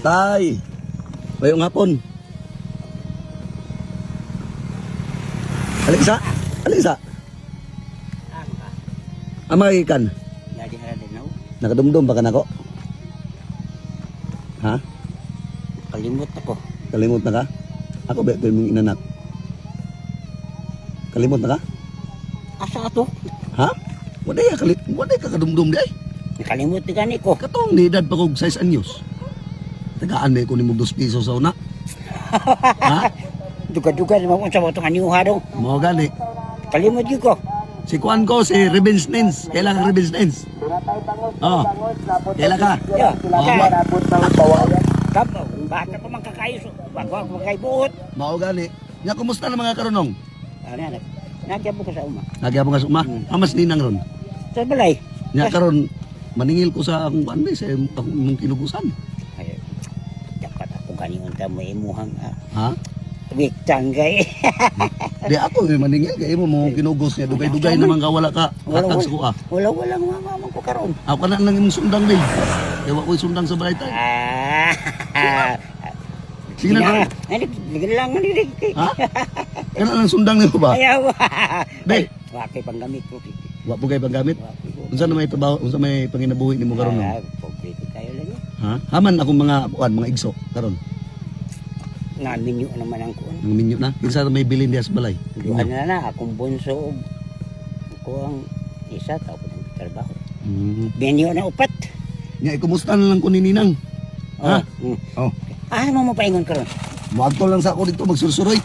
Tay! Mayong hapon. Alexa! Alexa! Ang mga ikan, Jadi harap din ako. Nakadumdum ba ka nako? Ha? Kalimot ako. Kalimot na ka? Ako ba ito yung inanak? Kalimot na ka? Asa ato? Ha? Wala ya kalit, wala ka kadumdum di ay. Nakalimot ni gani ko. Katong ni edad pa kog 6 anyos. Tagaan may kunin mo 2 piso sa una. Ha? Duga-duga naman unsa mo itong aniuha daw. Mao gani. Kalimot gyud ko. Si kuan ko si Revenge Nens. Kailan ka Revenge Nens? Oh. Kailan ka? Ya. Oh, Kabaw, bata pa man kakayo. Bago ako makaibuot. Mao gani. Nya, kumusta na mga karonong? Ano na? Nagyabo ko sa uma. Nagyapon ka sa uma. Amas ninang ron. Sa balay. Nya karon maningil ko sa akong kuan sa akong imong kinugusan. Ay, dapat ako gani unta mo imuhang Ha? wik tanggay. Di ako may maningil kay imo mo kinugos niya, dugay-dugay naman ka wala ka hatag sa kuha. Wala, wala mama man ko karon. Ako na lang imong sundang bay. Kay wa ko'y sundang sa balay, tay. Ah. Sige na. Ano, sige lang ano. Ha? Kana lang sundang nimo ba? Ayaw. Bay, Wa kay panggamit ko. wa po kay panggamit. Wa ko. Unsa na may trabaho, unsa may panginabuhi nimo karon, no? Ah, pobre ko kayo lagi. Ha? Haman akong mga kuan, mga igso karon. Naminyo naman ang kuan. Nang minyo na. Kinsa na may bilin diha sa balay? Duha na na akong bunso ug ko ang isa tao ko ng trabaho. Binyo na upat. Nya, kumusta na lang ko ni Ninang? Ha? Oh. Oh. Ah, mo mo paingon karon. Moadto lang sa ako dito magsursuroy.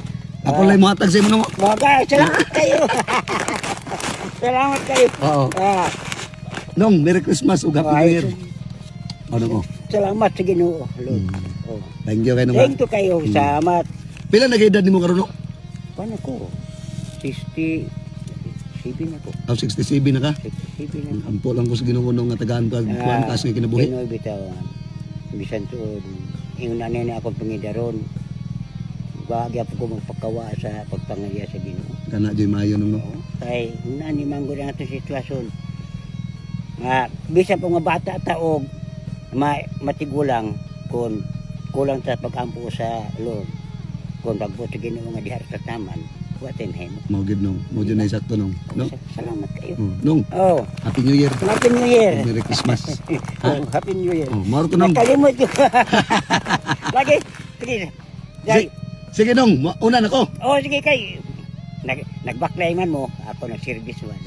Ako lang mohatag sa imo namo. Mga salamat kayo. Salamat kayo. Oo. Ah, Nong, Merry Christmas ug Happy New Year. Ano ko? Salamat sa Ginoo, Lord. Oh. Thank you kay nong. Thank you kayo. Salamat. Pila na kay edad nimo karon, no? Paano ko? 60 7 na ko. Ah, 67 na ka? 67 na. Ampo lang ko sa Ginoo nung nga tagaan ka kuan taas nga kinabuhi. Ginoo bitaw. Bisan tuod. Ingon na na akong pangidaron. Bagay po ko magpakawa sa pagpangaliya sa Ginoo. Kana joy maayo nung, no. Oo. Kay una ni manggod ang atong sitwasyon. Nga bisan pa nga bata ta og matigulang, kun kulang ta pag-ampo sa Lord. Kung pagbuot sa Ginoo nga diha sa taman, wa tay mahimo. Mao gid nong, mao jud na sakto nong, no? Salamat kayo. Oh, nong, Oh, Happy New Year. Happy New Year. Merry Christmas. Oh, Happy New Year. Oh, mao to, nong. Nakalimot ko. Lagi. Sige. Sige. Sige nong, una na ko. Oh, sige kay. Nagbaklay man mo, ako nag-service man.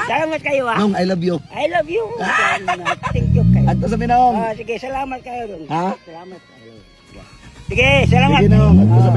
Salamat kayo ah. Nong, I love you. I love you. Salamat. Thank you kayo. Adto sa minong. Ah, sige, salamat kayo. Ha? Salamat. Sige, salamat. Sige nong, adto sa.